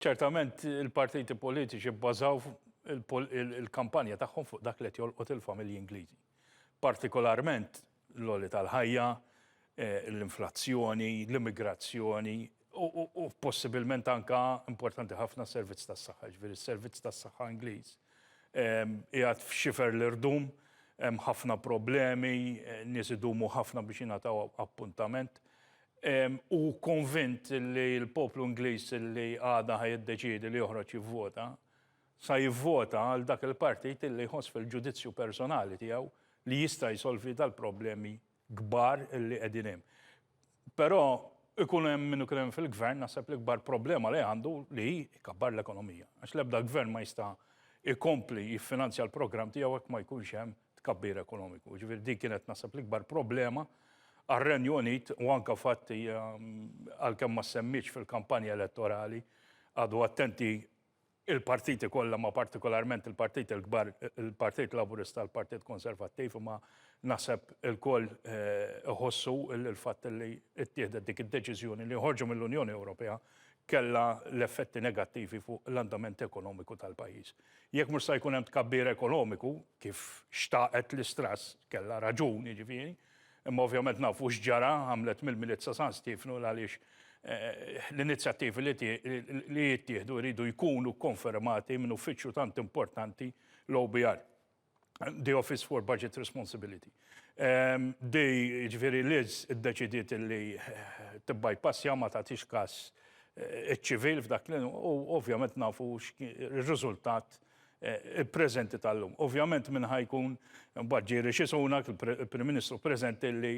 Ċertament il-partiti politiċi bbażaw il-kampanja tagħhom fuq dak li qed jolqot il-familji Ingliżi. Partikolarment l-għoli tal-ħajja, l-inflazzjoni, l-immigrazzjoni u possibilment anka importanti ħafna s-servizz tas-saħħa, ġifieri s-servizz tas-saħħa Ingliż qiegħed f'xifer l-irdum, hemm ħafna problemi, nies idumu ħafna biex jingħataw appuntament. U konvint li l-poplu Ingliż li għada ħa jiddeċiedi li joħroġ jivvota, sa jivvota għal dak il-partit li jħoss fil-ġudizzju personali tiegħu li jista' jsolvi dal-problemi kbar li qegħdin hemm. Però ikun hemm min ikun hemm fil-gvern naħseb l-ikbar problema li għandu li jkabbar l-ekonomija. Għax l-ebda gvern ma jista' jkompli jiffinanzja l-programm tiegħu jekk ma jkunx hemm tkabbir ekonomiku. Ġifieri dik kienet naħseb l-ikbar problema għar-Renju Unit u anka fatti għalkemm ma semmitx fil-kampanja elettorali għadu attenti il-partiti kollha ma partikolarment il-partiti l-kbar, il-Partit Laburista, il-Partit Konservattiv, ma naħseb il-koll eh, iħossu il-fatt li ttieħdet dik id-deċiżjoni li joħorġu mill-Unjoni Ewropea kellha l-effetti negattivi fuq l-andament ekonomiku tal-pajjiż. Jekk mhux sa jkun hemm tkabbir ekonomiku, kif xtaqet Liz Truss, kellha raġun jiġifieri, imma ovvjament nafu x'ġara, għamlet mill-Milied sa San Stiefnu għaliex eh, l-inizjattivi li jittieħdu jridu jkunu konfermati minn uffiċċju tant importanti l-OBR. The Office for Budget Responsibility. Ehm, di, ġifieri Liz iddeċidiet li eh, tibbypassja ma tagħtix każ eh, iċ-ċivil f'dak li u ovvjament nafu r-riżultat eh, preżenti tal-lum. Ovvjament minn ħajkun mbagħad ġie Rishi Sunak, il-Prim Ministru preżenti li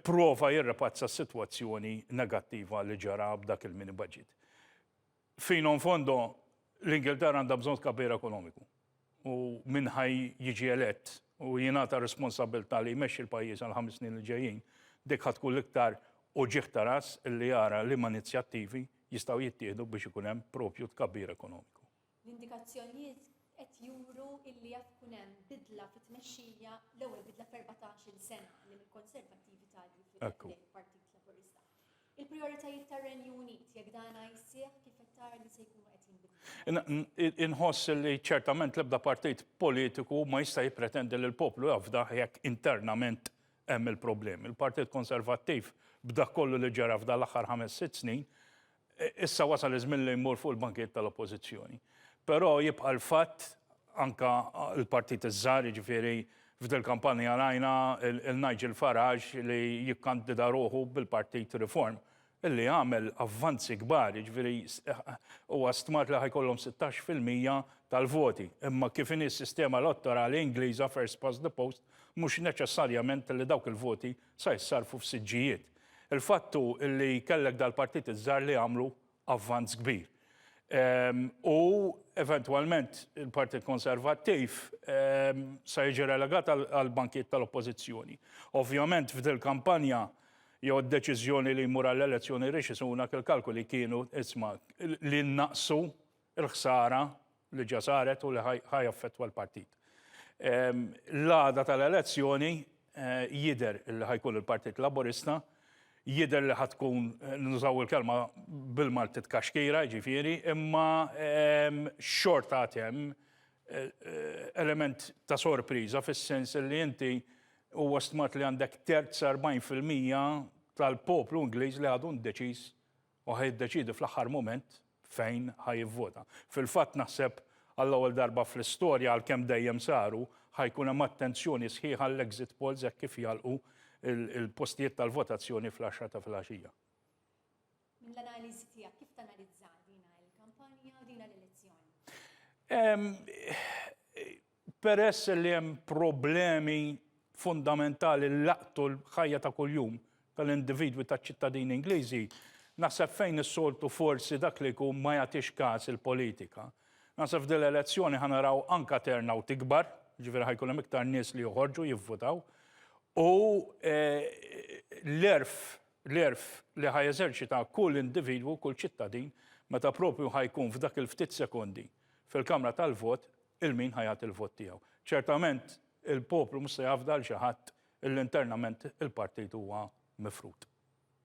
prova jirrepazza s-sitwazzjoni negattiva li ġara b'dak il-mini budget. Fino in fondo, l-Ingilterra għandha bżonn tkabbir ekonomiku. U min ħaj jiġi elett u jingħata responsabilità li jmexxi l-pajjiż għal 5 snin li ġejjin, dik ħa tkun l-iktar uġigħ ta' ras li jara liema inizjattivi jistgħu jittieħdu biex ikun hemm propju tkabbir ekonomiku. L-indikazzjonijiet qed juru illi jaf ikun hemm bidla fit-tmexxija, l-ewwel bidla f'erbatax-il sena li mill-Konservattivi tgħaddi fil-Partit Laburista. Il-prijoritajiet tar-Renju Unit, jekk dana jseħħ, kif qed tara li se jkunu qed jinbidlu? Inħoss li ċertament l-ebda partit politiku ma jista' jippretendi li l-poplu jafdah jekk internament hemm il-problemi. Il-Partit Konservattiv b'dak kollu li ġara f'dan l-aħħar 5-6 snin, Issa wasal iż-żmien li jmur fuq il-bankijiet tal-Oppożizzjoni. Però jibqa' l-fatt anka l-partit iż-żgħar, jiġifieri f'dil-kampanja rajna il-Nigel Farage li jikkandida ruħu bil-Partit Reform illi għamel avvanzi kbar, jiġifieri huwa stmat li ħajkollhom 16% tal-voti. Imma kif inhi s-sistema elettorali Ingliża first past the post mhux neċessarjament li dawk il-voti sa jissarrfu f'siġġijiet. Il-fatt hu li kellek dal-partiti ż-żgħar li għamlu avvanz kbir. U eventwalment il-Partit Konservattiv sa jiġi relegat għall-bankijiet tal-Oppożizzjoni. Ovvjament f'dil-kampanja jew id-deċiżjoni li jmur għall-elezzjoni Rishi Sunak il-kalkoli kienu isma' li nnaqqsu l-ħsara li ġa saret u li ħa jaffettwa l-partit. L-għada tal-elezzjoni jidher li ħa jkun il-Partit Laburista, jidher li ħa tkun, nużaw il-kelma bil-Malti tkaxkira, jiġifieri, imma xorta għad hemm element ta' sorpriża fis-sens li inti huwa stmat li għandek terz 40% tal-poplu Ingliż li għadu indeċiż u ħa jiddeċiedi fl-aħħar mument fejn ħa jivvota. Fil-fatt naħseb għall-ewwel darba fl-istorja għalkemm dejjem saru, ħa jkun hemm attenzjoni sħiħa għall-exit polls hekk kif jagħlqu l-postijiet tal-votazzjoni fl-għaxra ta' filgħaxija. Mill-analiżi tiegħek kif tanalizza dina l-kampanja u dina l-elezzjoni? Peress li hemm problemi fundamentali li laqtu l-ħajja ta' kuljum tal-individwi taċ-ċittadini Ingliżi, naħseb fejn is-soltu forsi dak li jkun ma jagħtix każ il-politika. Naħseb f'din l-elezzjoni ħa naraw anka turnout ikbar, jiġifieri ħa jkun hemm iktar nies li joħorġu jivvutaw u l-għerf l-għerf li ħa jeżerċita kull individwu, kull ċittadin, meta propju ħa jkun f'dak il-ftit sekondi fil-kamra tal-vot 'il min ħa jagħti l-vot tiegħu. Ċertament il-poplu mhux se jafda 'l xi ħadd illi internament il-partit huwa mifrud.